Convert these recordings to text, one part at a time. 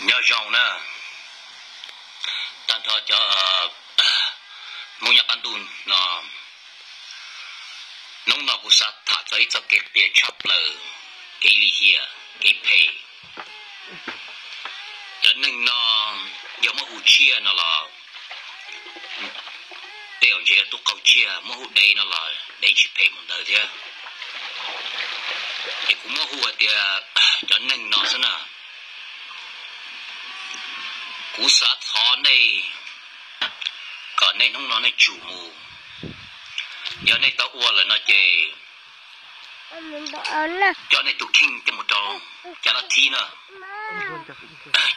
Nyob zoo na, tag nrho cov Hmoob nyob qab ntuj no, hnub no kuv xav tham txog ib txoj kev qias tshaj plaws, kev lim hiam, kev phem. Cov neeg no yog muab hu tsiaj no los tej zaum ntshe yog tub qaug tsiaj, muab hu dev no los dev tsis phem mus ntawd thiab. Ces kuv muab hu hais tias cov neeg no xwb na, kuv xav thov nej kom nej hnub no nej tsum mus. Yog nej tau ua lawm no ces coj nej tus kheej coj mus rau caj dab thib na.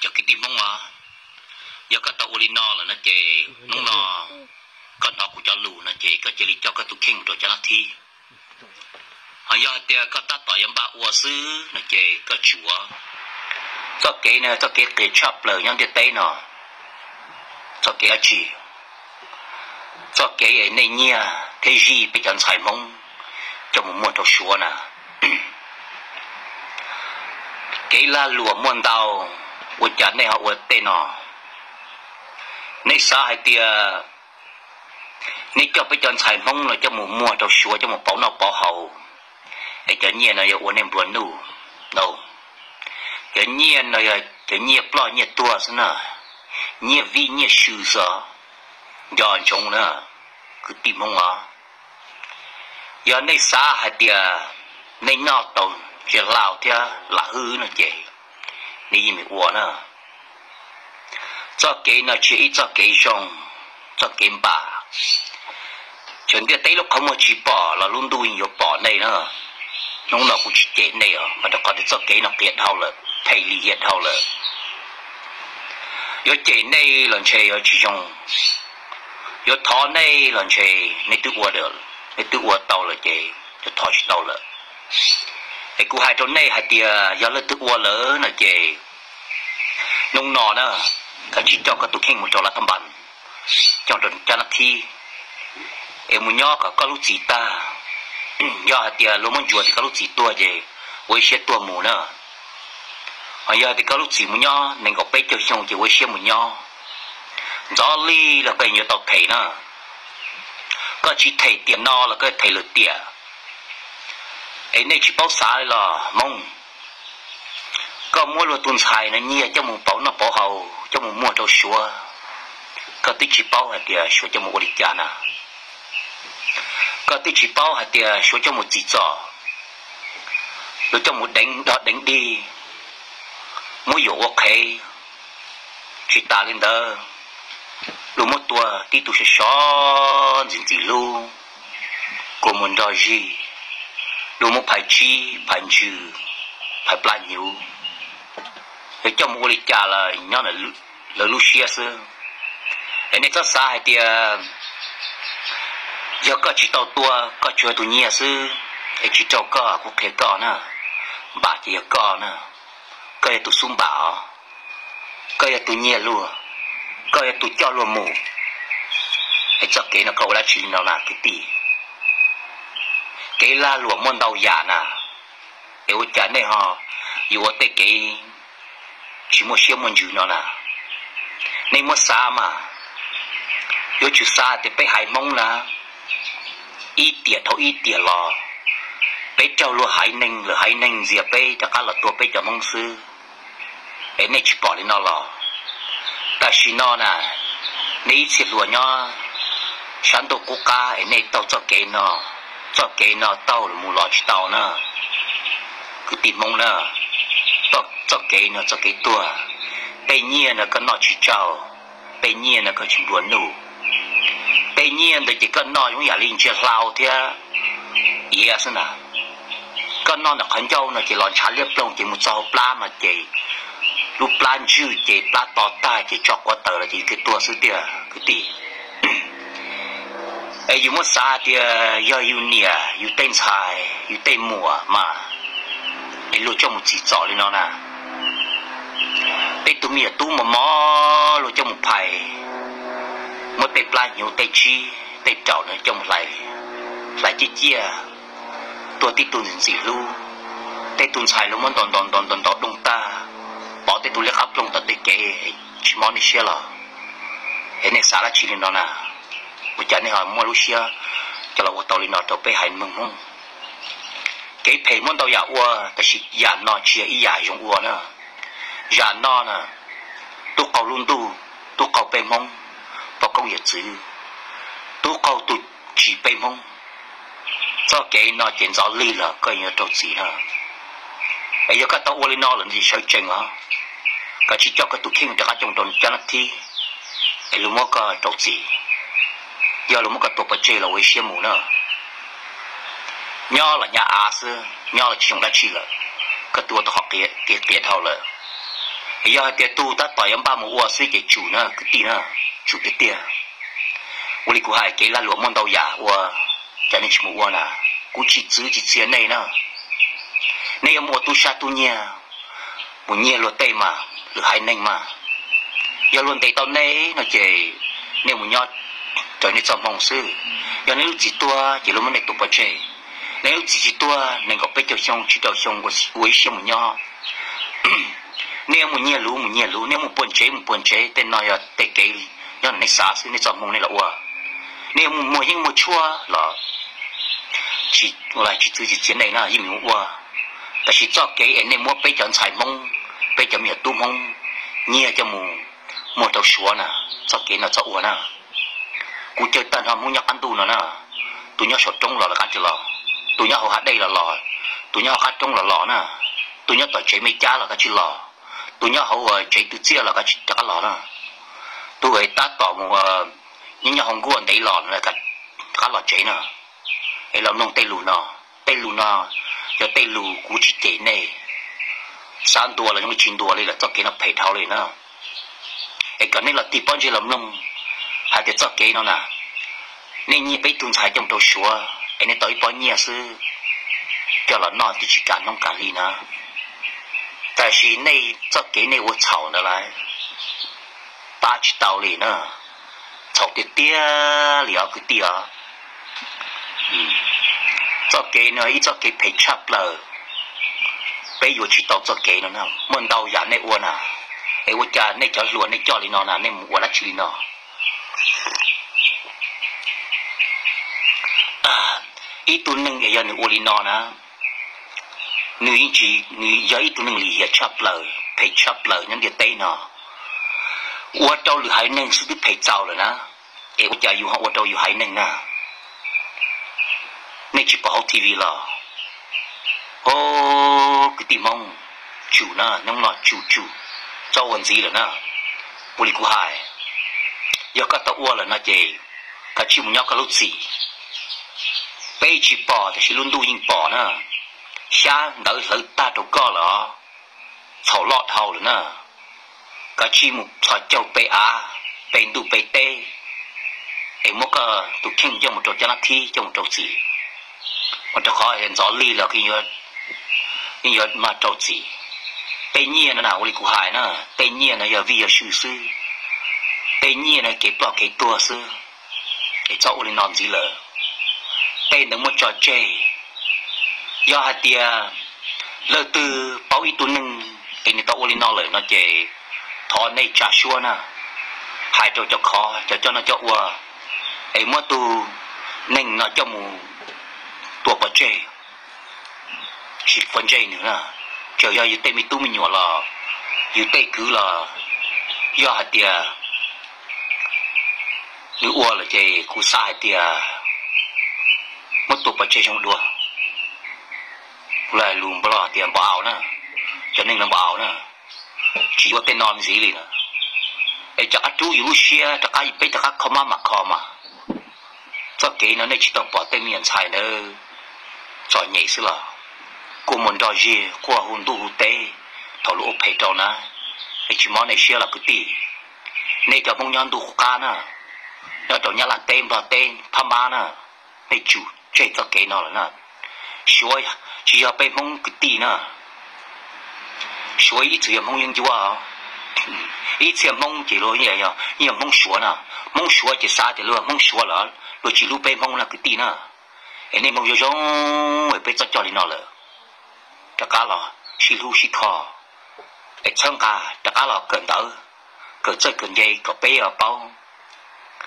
Cov kwv tij Hmoob os, yog koj tau ua li no lawm no ces hnub no koj hnov kuv cov lus no ces koj cia li coj koj tus kheej mus rau caj dab thib. Ho yog hais tias koj tab tom yuav npaj ua xwb no ces koj tsum ua. Txoj kev no txoj kev qias tshaj plaws nyob ntiaj teb no. Txoj kev dab tsi? Txoj kev nej nyiag thiab zij peb cov ntxhais Hmoob coj mus muag rau Suav na. Kev lag luam muaj ntau, ua cas nej ho ua tej no? Nej xav hais tias nej coj peb cov ntxhais Hmoob los coj mus muag rau Suav coj mus pauv noj pauv haus, es cov nyiaj no yog ua nej nplua nuj? Cov nyiaj no yog cov nyiaj ploj nyiaj tuag xwb na, nyiaj vij nyiaj sw xwb. Nco ntsoov na, kwv tij Hmoob os, yog nej xav hais tias nej noj tau ntsia hlau thiab lam hwj no ces nej yeej meem ua na. Txoj kev no tsis yog ib txoj kev zoo, txoj kev npam. Txawm ntiaj teb lub qhov muag tsis pom los lub ntuj yeej yuav pom nej na. Hnub no kuv tsis cem nej os, mas rau qhov tias txoj kev no qias dhau lawm, phem lim hiam dhau lawm. Yuav cem nej los ntshe yuav tsis zoo, yuav thov nej los ntshe nej twb ua, nej twb ua tau lawm ces yuav thov tsis tau lawm. Es kuv hais rau nej hais tias yog leej twg ua lawm no ces hnub no na, kav tsij coj koj tus kheej mus rau lav thab npas, coj rau caj dab thib, es mus nyob kom koj lub txim tag. Yog hais tias luag muab ntsuas tias koj lub txim tuag ces ua ib siab tuag mus na. Ho yog tias koj lub txim mus nyob nees nkaum peb caug xyoo ces ua ib siab mus nyob. Ntxov li los koj yuav tau them na. Koj tsis them tiam no los koj them lwm tiam. Es nej tsis paub xav li los Hmoob? Koj muab luag tus ntxhais no nyiag coj mus pauv noj pauv haus, coj mus muag rau Suav, koj twb tsis paub hais tias Suav coj mus ua li cas na. Koj twb tsis paub hais tias Suav coj mus txim txom, luag coj mus deev dog deev dig, muab yuam ua qhev. Tsis tas li ntawd, luag muab tua tib tug sov sov ntxim ntxim hlub, kua muag nrog zig, luag muab phais tsib phais ntsws, phais plab hnyuv, yog coj mus ua li cas los nyob lawv lub siab xwb. Es nej txhob xav hais tias yog koj tsis tau tua, koj tsuas yog tus nyiag xwb, es tsis raug koj, kuv qhia koj na, npam ces yog koj na. Koj yog tus xub npam os, koj yog tus nyiag luag, koj yog tus coj luag mus. Es txoj kev no koj ua dab tsi li no na kwv tij? Kev lag luam muaj ntau yam na, es ua cas nej ho yuav ua tej kev tsis muaj siab muaj ntsws no na? Nej muab xav mas, yuav tsum xav tias peb haiv Hmoob na, ib tiam dhau ib tiam los peb raug luag haiv neeg, lwm haiv neeg ntxias peb rov qab los tua peb cov Hmoob xwb. Es nej tsis pom li no los? Tam sim no na, nej ib txhia hluas nyob sab ntuj qub qab es nej taug txoj kev no, txoj kev no taug mus los tsis tau na. Kwv tij Hmoob na, txoj kev no txoj kev tuag. Tej nyiaj no koj noj tsis tsau, tej nyiaj no koj tsis nplua nuj, tej nyiaj ntawd ces koj noj zoo yam li ntsia hlau thiab iav xwb na. Koj noj ntawm qhov ncauj no ces los ntshav liab ploog ces mus txog hauv plab no ces lub plab ntswj ces plab to tag ces tso quav taws los ces yus thiaj tuag xwb tiag kwv tij. Es yus muab xav tias yog yus niam yus tej ntxhais yus tej muam mas, es luag coj mus txim txom li no na. Tej tug me nyuam tub mos mos luag coj mus phais, muab tej plab hnyuv tej tsib tej raum no coj mus hlais, hlais ciaj ciaj, tuag tib tug ntxim ntxim hlub. Tej tug ntxhais luag muab ntaus ntaus ntaus ntaus ntaus doog tag, pov tej tug liab qab ploog tom tej siab los? Es nej xav dab tsi li no na? Ua cas nej ho muaj lub siab coj los ua tau li no rau peb haiv neeg Hmoob? Kev phem muaj ntau yam ua, tab sis yam no tsis yog ib yam zoo ua na. Yam no na, tub qaug lub ntuj, tub qaug peb Hmoob, poj koob yawm txwv, tub qaug tus tsim peb Hmoob. Txoj kev no ces ntxov lig los koj yuav raug txim na. Es yog koj tau ua li no lawm no ces sawv tsees os, koj tsis coj koj tus kheej rov qab coj rau cov nab thib, es luag muab koj rau txim, yog luag muab koj tua pov tseg los ua ib siab mus na. Nyob los nyab av xwb, nyob los tsis zoo dab tsi lawm, koj tua tau qhov qias dhau lawm. Yog hais tias tus tab tom yuav npaj mus ua xwb ces tsum na kwv tij na, tsum tiag tiag. Ua li kuv hais kev lag luam muaj ntau yam ua, cas nej tsis mus ua na? Kuv tsis txwv tsis txia nej na. Nej yuav mus ua tub sab tub nyiag, mus nyiag luag tej mas, lwm haiv neeg mas. Yog luag ntes tau nej no ces nej mus nyob raws nej txoj hmoo xwb. Yog nej lub txim tuag ces luag muab nej tua pov tseg. Nej lub txim tsis tuag, nees nkaum peb caug xyoo tsib rau xyoo ua ib siab mus nyob. Nej yuav mus nyiag luv mus nyiag luv, nej mus puag ntsev mus puag ntsev, tej no yog tej kev nyob nej xav xwb, nej txoj hmoo nej los ua. Nej yuav mus muag yeeb muag tshuaj los tsis, tsis txwv tsis txia nej na, yeej mus ua. Tab sis txoj kev es nej muab peb cov ntxhais Hmoob, peb cov me nyuam tub Hmoob nyiag coj mus muag rau Suav na, txoj kev no txhob ua na. Kuv caw tag nrho Hmoob nyob qab ntuj no na, tus nyob saum roob los los kav tsij los, tus nyob hauv hav dej los los, tus nyob hauv qab roob los los na, tus nyob tom tsev me cab los kav tsij los, tus nyob hauv tsev twg txiaj los kav tsij rov qab los na, tus tab tom mus nyob nyob hauv nkuaj ntev los rov qab los tsev na. Es los mloog tej lus no, tej lus no yog tej lus kuv tsis cem nej. Xav ntuas los zoo li tsis ntuas li lawm, txoj kev no phem dhau li na. Es kom nej los tig pob ntseg los mloog hais tias txoj kev no na, nej nyiag peb ib tug ntxhais coj rau Suav es nej tau ib pob nyiaj xwb, coj los noj twb tsis kam hnub kam hli na. Tab sis nej txoj kev nej ua txhaum ntawd lawm, pab tsis tau li na. Txhaum tiag tiag li os kwv tij os. Txoj kev no ib txoj kev phem tshaj plaws, peb yuav tsis tau txoj kev no na. Muaj ntau yam nej ua na, es ua cas nej cov hluas nej coj li no na, nej mus ua dab tsi li no? Ib tug neeg es yog nws ua li no na, nws yeej tsis, nws yog ib tug neeg lim hiam tshaj plaws, phem tshaj plaws nyob ntiaj teb no. Ua rau lwm haiv neeg xwb twb phem txaus lawm na, es ua cas yus ho ua rau yus haiv neeg na? Nej tsis pom hauv T V los? O, kwv tij Hmoob, tsum na, hnub no tsum tsum, txhob ua ntxiv lawm na. Ua li kuv hais, yog koj tau ua lawm no ces kav tsij mus nyob koj lub txim. Peb tsis pom tab sis lub ntuj yeej pom na. Xyab ntawv hlawv tag rau koj lawm, txhaum loj dhau lawm na. Kav tsij mus txhos caug pe av, pe ntuj pe teb, es muab koj tus kheej coj mus rau cov nab thib coj mus rau txim. Ua rau qhov ntxov lig los yeej yuav mag rau txim. Tej nyiaj no na, ua li kuv hais na, tej nyiaj no yog vij yog sw xwb. Tej nyiaj no kev ploj kev tuag xwb, es txhob ua li no ntxiv lawm. Tej ntawd muab tso tseg. Yog hais tias leej twg paub ib tug neeg es nws tau ua li no lawm no ces thov nej tsa suab na, hais rau cov khov cov coj noj coj ua es muab tus neeg no coj mus tua pov tseg, tsis quav ntsej nws na. Txawm yog yus tej me tub me nyuam los, yus tej kwv los, yog hais tias nws ua lawm ces kuv xav hais tias muab tua pov tseg zoo dua. Kuv lus nplog tias npau au na, cov neeg no npau au na, tsis yuav tej no ntxiv li na. Es rov qab rub yus lub siab rov qab, peb rov qab kho mab mam kho mas. Txoj kev no nej tsis tau pom tej me nyuam ntxhais ntawd txom nyem xwb los, kuj mus nrog zig quaj hu ntuj hu teb thaum lub ua phem rau na. Es tsis mob nej siab los kwv tij, nej cov Hmoob nyob ntuj qub qab na, nyob rau Nyab Laj teb, Nplog teb, Phab Npab na, nej tsum tseg txoj kev no lawm na. Suav tsis yog peb Hmoob kwv tij na. Suav ib txwm yog Hmoob yeeb ncuab, ib txhia Hmoob ces luag yeej yog Hmoob Suav na. Hmoob Suav ces xav tias luag Hmoob Suav lawm luag tsis hlub peb Hmoob na kwv tij na. Es nej Hmoob zoo zoo es peb txhob coj li no lawm, rov qab los sib hlub sib kho, es txhawb nqa rov qab los kawm ntawv, kawm txawj kawm ntse kom peb paub.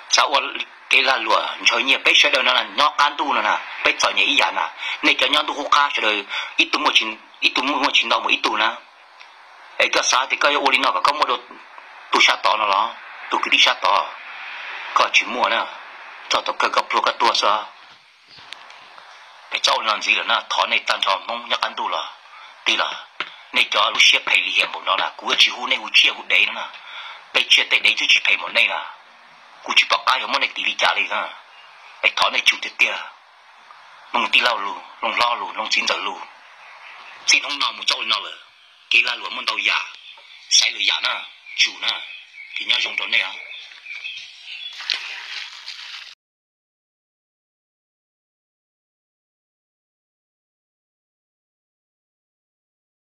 Txhob ua kev lag luam ntshaw nyiaj. Peb sawv daws no nyob qab ntuj no na, peb txom nyem ib yam na. Nej cov nyob ntuj qub qab sawv daws, ib tug, ib tug muaj tsis ntau mus ib tug na. Es koj xav tias koj yuav ua li no kom koj muaj dua tus sab tod no los, tus kwv tij sab tod, koj tsis muaj na. Txog thaum kawg koj pluag koj tuag xwb. Peb txhob ua li no ntxiv lawm na. Thov nej tag nrho Hmoob nyob qab ntuj los, tij los, nej cov lub siab phem lim hiam npaum no na, kuv yuav tsis hu nej hu tsiaj hu dev no na. Tej tsiaj tej dev twb tsis phem npaum nej na. Kuv tsis pom qab yuav muab nej tis li cas li na. Es thov nej tsum tiag tiag. Mloog tij laug lus, mloog hlob lus, mloog txiv ntxawm lus. Txij hnub no mus txhob ua li no lawm. Kev lag luam muaj ntau yam, xaiv lwm yam na. Tsum na. Ces nyob zoo rau nej.